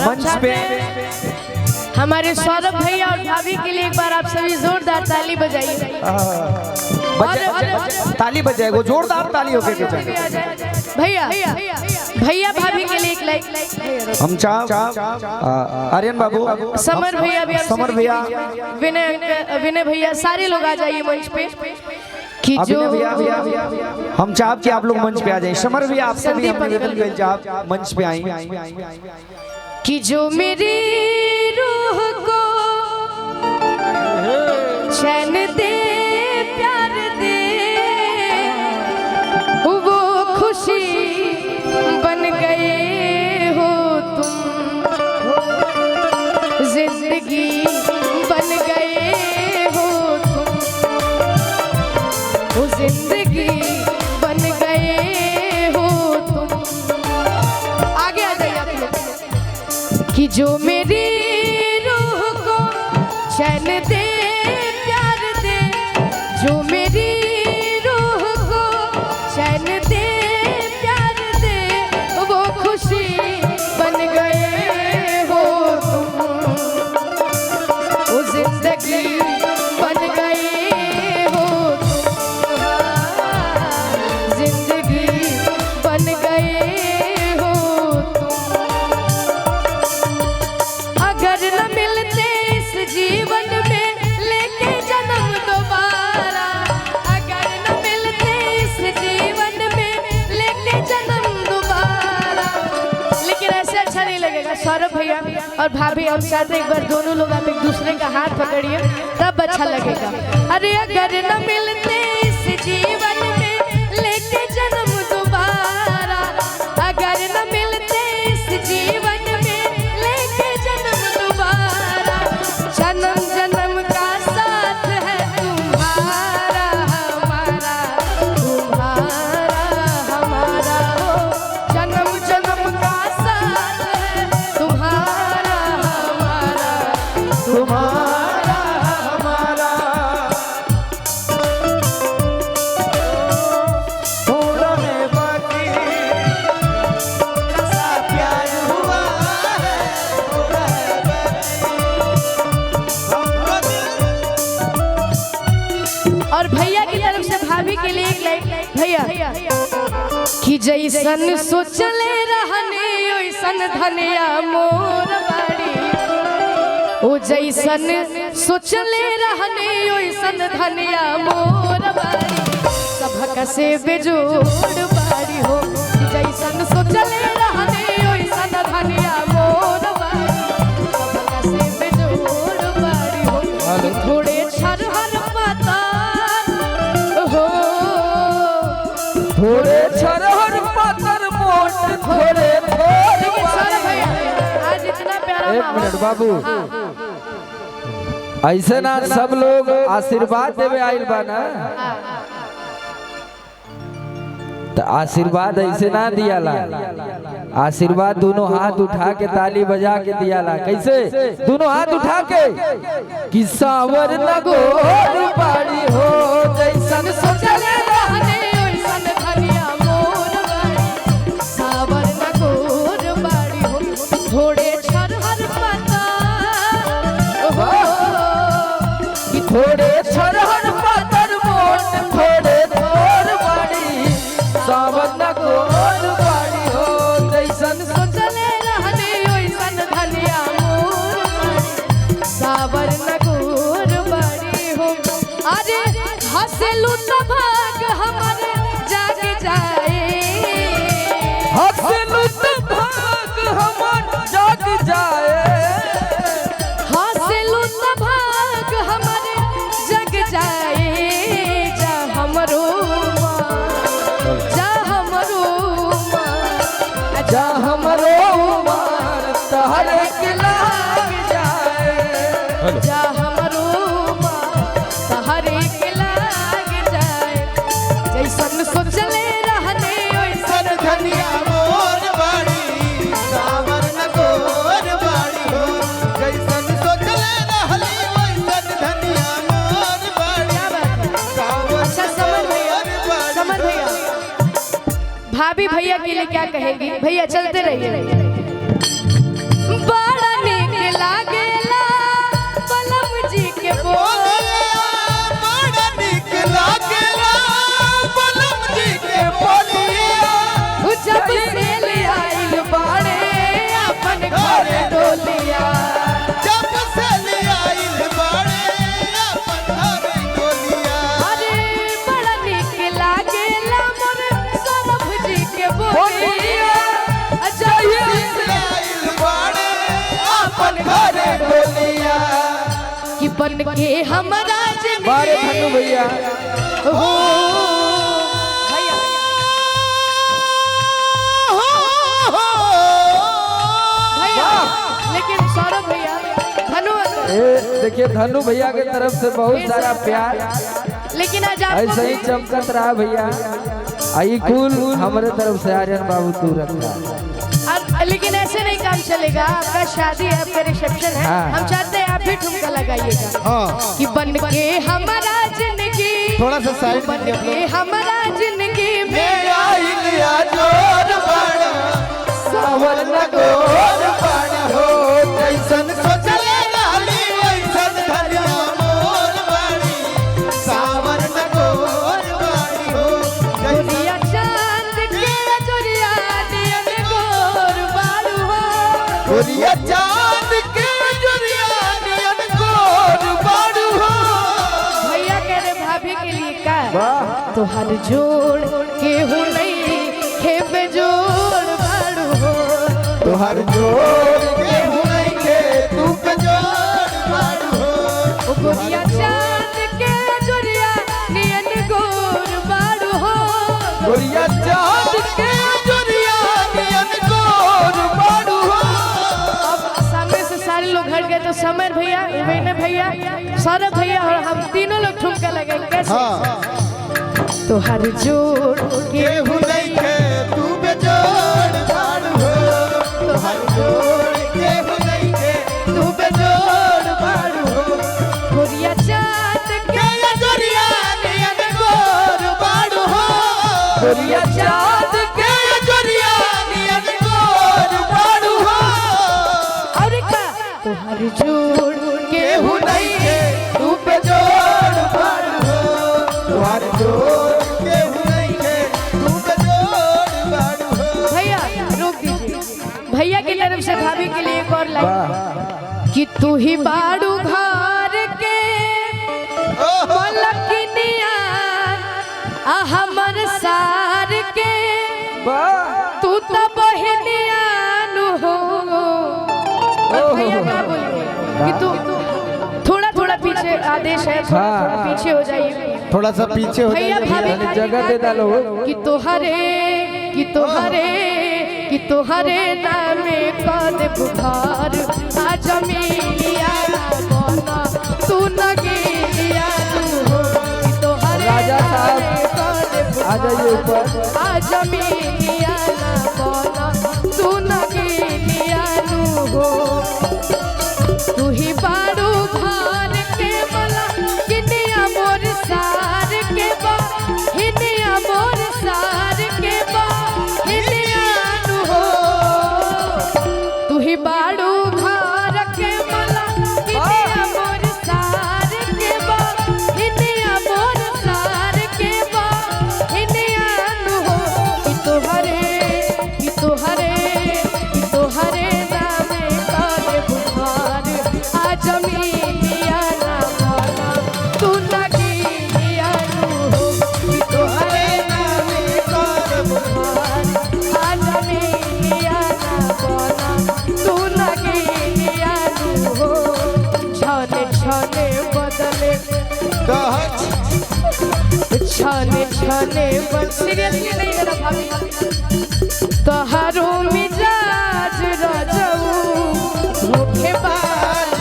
मंच पे हमारे सौरभ भैया और भाभी के लिए एक बार आप सभी जोरदार ताली बजाइए। ताली बजाएगो, जोरदार ताली होके के चाहिए। भैया भैया भाभी के लिए एक लाइक। हम चाह आर्यन बाबू, समर भैया भी, समर भैया, विनय विनय भैया, सारे लोग आ जाइए मंच पे। कि जो भैया हम चाह कि आप लोग मंच पे आ जाइए। समर भैया आपसे भी हम निवेदन करें आप मंच पे आए। कि जो मेरी रूह को चैन दे प्यार दे वो खुशी बन गए हो तुम, जिंदगी बन गए हो तुम, वो जिंदगी बन गए हो तुम। आगे आ जाइए आप लोग। कि जो मेरी रूह को चैन दे प्यार दे, जो मेरी रूह को चैन दे प्यार दे वो खुशी बन गए हो तुम, वो जिंदगी बन गए हो तुम, जिंदगी बन गए हो तुम। अगर न मिलते इस जीवन में लेके जन्म दोबारा, अगर न मिलते इस जीवन में लेके जन्म दोबारा। लेकिन ऐसे अच्छा नहीं लगेगा। सौरभ भैया और भाभी हम चाहते एक बार दोनों लोग आप एक दूसरे का हाथ पकड़िए तब अच्छा लगेगा। अरे अगर न मिलते इस जीवन में लेके जन्म दोबारा, अगर न मिलते इस जीवन में लेके जन्म दोबारा, जन्म जन्म का साथ है तुम्हारा हमारा, तुम्हारा हमारा हो, जन्म जन्म का साथ है तुम्हारा हमारा, तुम्हारा हमारा। थोड़ा है बाकी सा प्यार हुआ है, थोड़ा है बाकी। और भैया की तरफ से भाभी के लिए एक लाइक। भैया कि जैसन सोचले रहने ओइसन धनिया मोर बाड़ी, ओ जैसन सोचले रहने ओइसन धनिया मोर बाड़ी, सबक से बेजोड़ बाड़ी हो। जैसन सोचले रहने ओइसन धनिया मोर बाड़ी, सबक से बेजोड़ बाड़ी हो। थोड़े छरहर पता हो, थोड़े छरहर पातर मोट थोड़े थोड़े। लेकिन सौरभ भैया आज इतना प्यारा एक मिनट बाबू, ऐसे ना सब लोग आशीर्वाद देवे आइल बा ना, तो आशीर्वाद ऐसे ना दियाला। आशीर्वाद दोनों हाथ उठा के ताली बजा के दियाला। कैसे? दोनों हाथ उठा के कि सावर न गोर बाड़ी हो, जैसन सोचले रहने ओइसन धनिया मोर बाड़ी, सावर न गोर बाड़ी हो, थोड़े छरहर पता हो, कि थोड़े छरहर पातर मोट थोड़े थोर बाड़ी, सावर न गोर बाड़ी हो, जैसन सोचले रहने ओइसन धनिया मोर बाड़ी, सावर न गोर बाड़ी हो। अरे हंसलू भाभी भैया के लिए क्या कहेंगी? भैया चलते रहिए। बड़ा नीक लागेला बलम जी के बोलिया, बड़ा नीक लागेला बलम जी के बोलिया, जब से ले आइल बाड़े अपन घर डोलिया, जब से ले आइल बाड़े अपन घर डोलिया। अरे बड़ा नीक लागेला मोर सौरभ जी के बोलिया, जब से आइल बाड़े अपन घर डोलिया, कि बन के हमरा बारे जिंदगी धनु भैया हो। भैया भैया, लेकिन सौरभ भैया धनु, ए देखिए धनु भैया के तरफ से बहुत सारा प्यार, लेकिन आज आपको ऐसे ही चमकत रहा भैया। आई कुल हमारे तरफ से आर्यन बाबू तू रखा। लेकिन ऐसे नहीं काम चलेगा, आपका शादी है, आपका रिसेप्शन है। हाँ। हम चाहते हैं आप भी ठुमका लगाइएगा। हाँ। कि बन के हमारा जिंदगी, थोड़ा सा साइड बन के हमारा जिंदगी में आइल जोर बाड़ा सावर नगोर बाड़ा हो, जैसन सोचले रहली वैसन धनिया मोर बाड़ी, सावर नगोर बाड़ी हो, जैसन दुनिया चांद के अजोरिया नियन गोर बारू हो, गोरिया चांद के जुरिया नियन गोर बाड़ू हो। भैया कह रहे भाभी के लिए का वाह तोहर जोड़ केहू नहीं खेप जोड़ बारू हो, तोहर जोड़ केहू नहीं के तू पे जोड़ बाड़ू हो, ओ गोरिया चांद के अजोरिया नियन गोर बारू हो, गोरिया चांद के जुरिया नियन गोर बाड़ू हो। अब सामने से सारे लोग हट गए तो समर भैया, विनय भैया, सौरभ भैया और हम तीनों लोग ठुमका लगे कैसे? हाँ। तोहर जोड़ केहू नहीं के तू पे जोड़ बाड़ू हो, तोहर जोड़ केहू नहीं के तू पे जोड़ बाड़ू हो, गोरिया चांद के के जुरिया नियन गोर बाड़ू हो, गोरिया चांद के जुरिया नियन गोर बाड़ू हो, और का तोहर जोड़ केहू नहीं के तू पे जोड़ बाड़ू हो, तोहर जोड़ केहू नहीं के तू पे जोड़ बाड़ू हो। भैया रोक दीजिए। भैया की तरफ से भाभी के लिए एक और लाइन वाह कि तू ही बाड़ू घर के मलकिनिया आ हमर सार के, वाह तू तो बहनिया नु हो। और भैया क्या बोलिए कि तू थोड़ा थोड़ा पीछे, आदेश है थोड़ा थोड़ा पीछे हो जाइए, थोड़ा सा पीछे हो भैया जाइए। भाभी यानी जगह दे डालो। कि तोहरे, कि तोहरे, कि तोहरे नामे कद बुखार आ जमीलिया बना तू नगेलिया तू हो, कि तोहरे राजा साहब, नामे कद आ जाइए ऊपर। आ जमीलिया बना तू नगेलिया तू हो, तू ही बारू घर के मला किनिया मोर सार के बा, हिनिया मोर सार के बा, हिनिया नु हो, तू ही बारू घर के मला किनिया मोर सार के बा, हिनिया मोर सार के बा, हिनिया नु हो, कि तोहरे, कि तोहरे, कि तोहरे नामे काले बुखार आ जमीनिया ना माना तू नगीनिया नु हो, कि तोहरे नामे काले बुखार आ जमीनिया ना माना तू नगीनिया नु हो, छाने छाने बदले, छाने छाने बदले, सीरियसली नहीं मेरा भाभी, तोहारो मिजाज राजाऊ धोखेबाज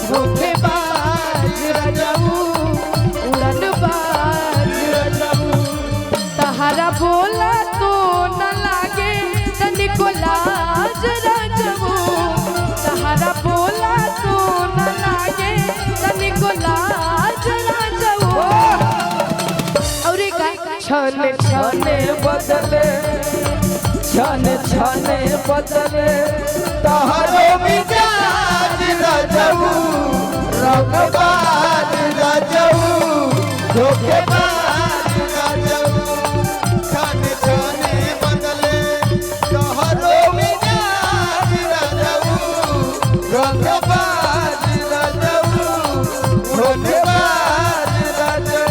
धोखेबाज राजाऊ उड़नबाज राजाऊ, तहारा बोला तो न लागे तनिको लाज राजाऊ, छन छने बदले, छन छने बदले तहरो मिजाज राजऊ, रंगबाज राजऊ, धोखेबाज राजऊ। छन छने बदले तहरो मिजाज राजऊ, रंगबाज राजऊ, धोखेबाज राजऊ।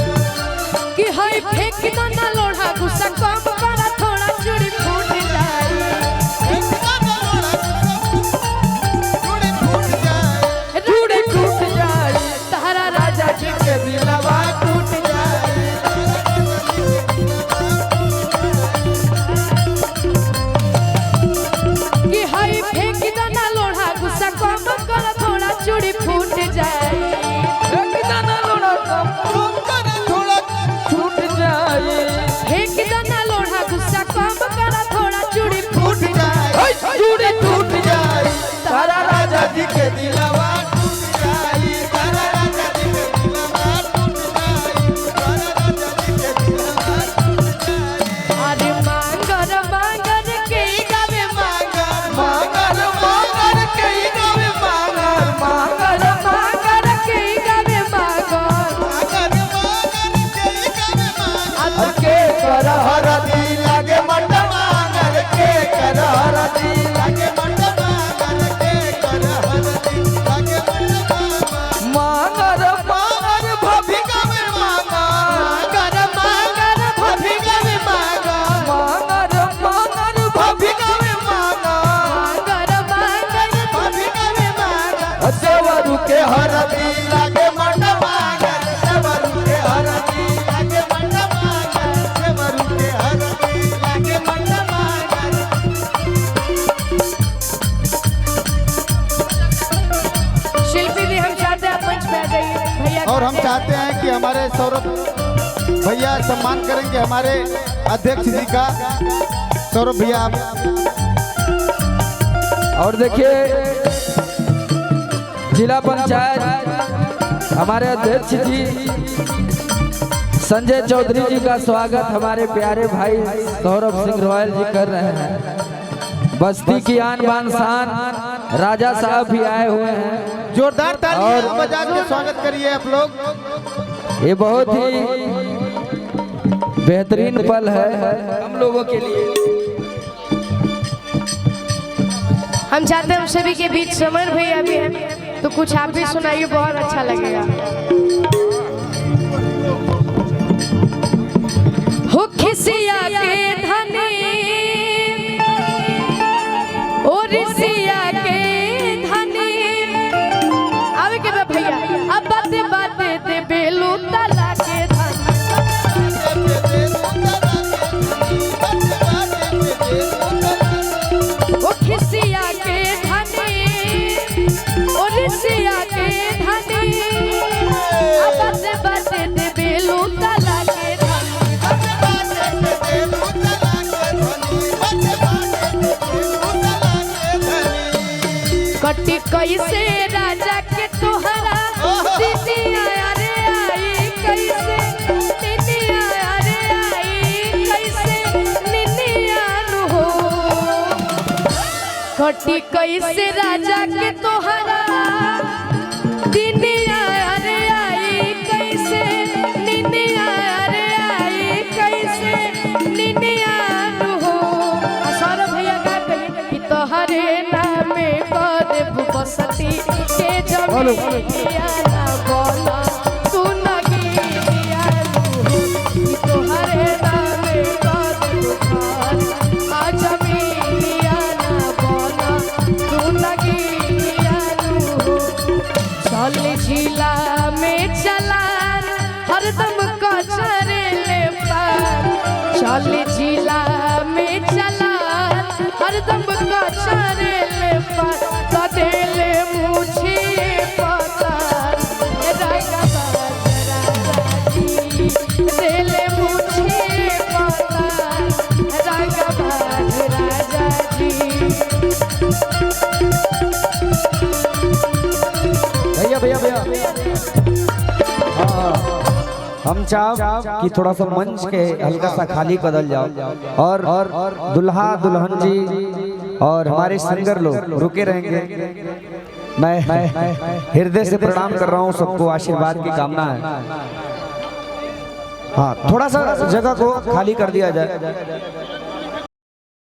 कि हई फेंक दो ना लोढ़ा, गुस्सा कम करा थोड़ा, चूड़ी फूट जाए। चूड़ी टूट जाए, तारा राजा जी के दिलवा टूट जाए। कि हई फेंक दो ना लोढ़ा, गुस्सा कम करा थोड़ा, चूड़ी फूट जाए। एक दाना लोड़ा कम थोड़ा छूट जाए, फेंक दो ना लोढ़ा, गुस्सा कम करा थोड़ा, चूड़ी फूट जाए। ओए, चूड़ी टूट जाए, तारा राजा जी के दिलवा टूट जाए। तारा राजा जी के दिलवा टूट जाए। तारा राजा जी के दिलवा टूट जाए। अरे मांगर मांगर के गावे मांगर, मांगर मांगर के गावे मांगर, मांगर मांगर के गावे मांगर। मांगर मांगर के गावे मांगर। के कर हरदी लागे मंड मांगर के कर, हरदी लागे मंड मांगर के कर, हरदी लागे मंड मांगर। मांगर मांगर भाभी गावे मांगर, मांगर मांगर भाभी गावे मांगर, मांगर मांगर भाभी गावे मांगर, मांगर मांगर भाभी गावे मांगर। देवरू के हरदी लागे मंड मांगर, देवरू के हरदी लागे मंड मांगर, देवरू के हरदी लागे मंड मांगर। शिल्पी जी हम चाहते हैं आप मंच पे आ जाइए भैया। और हम चाहते हैं कि हमारे सौरभ भैया सम्मान करेंगे हमारे अध्यक्ष जी का। सौरभ भैया आप। और देखिए जिला पंचायत हमारे अध्यक्ष जी संजय चौधरी जी का स्वागत हमारे प्यारे भाई सौरभ सिंह रॉयल जी कर रहे हैं। बस्ती की आन बान शान राजा साहब भी आए हुए हैं। जोरदार तालियां बजा के स्वागत करिए आप लोग। ये बहुत ही बेहतरीन पल है हम लोगों के लिए। हम चाहते हैं हम सभी के बीच समर भैया भी हैं, तो कुछ आप भी सुनाइए, बहुत अच्छा लगेगा। हो खिसिया के धनी, ओ रिसिया के धनी, आवे के बा भैया। अब बाते बाते दे बेलू तला के धनी। ओ खिसिया के धनी, ओ रिसिया के धनी, अब बाते बाते दे बेलू तला के धनी। कटी कैसे राजा के तोहरा दीदिया रे आई कैसे, दीदिया रे आई कैसे, निनिया नु हो। कटी कैसे राजा के तोहरा दीदिया रे आई कैसे, निनिया रे आई कैसे, निनिया नु हो। आ सौरभ भैया का कहिए कि तोहरे नाम कर बसती के जमीनिया ना बोला तू नगीनिया नु, तोहरे नाम कर आ जमीनिया ना बोला तू नगीनिया नु। चल झीला में चलान हरदम कचरे ले पार, चल झीला में चलान हरदम कचरे ले पार, कदेले मुझे पतार राजा राजा जी, देले मुझे पतार राजा राजा जी। भैया भैया भैया, हाँ हम हम चाह कि थोड़ा सा मंच के हल्का सा खाली बदल जाओ और दुल्हा दुल्हन जी और हमारे सिंगर लोग रुके रहेंगे। मैं हृदय से प्रणाम कर रहा हूँ सबको, आशीर्वाद की कामना है। हाँ, थोड़ा सा जगह को खाली कर दिया जाए।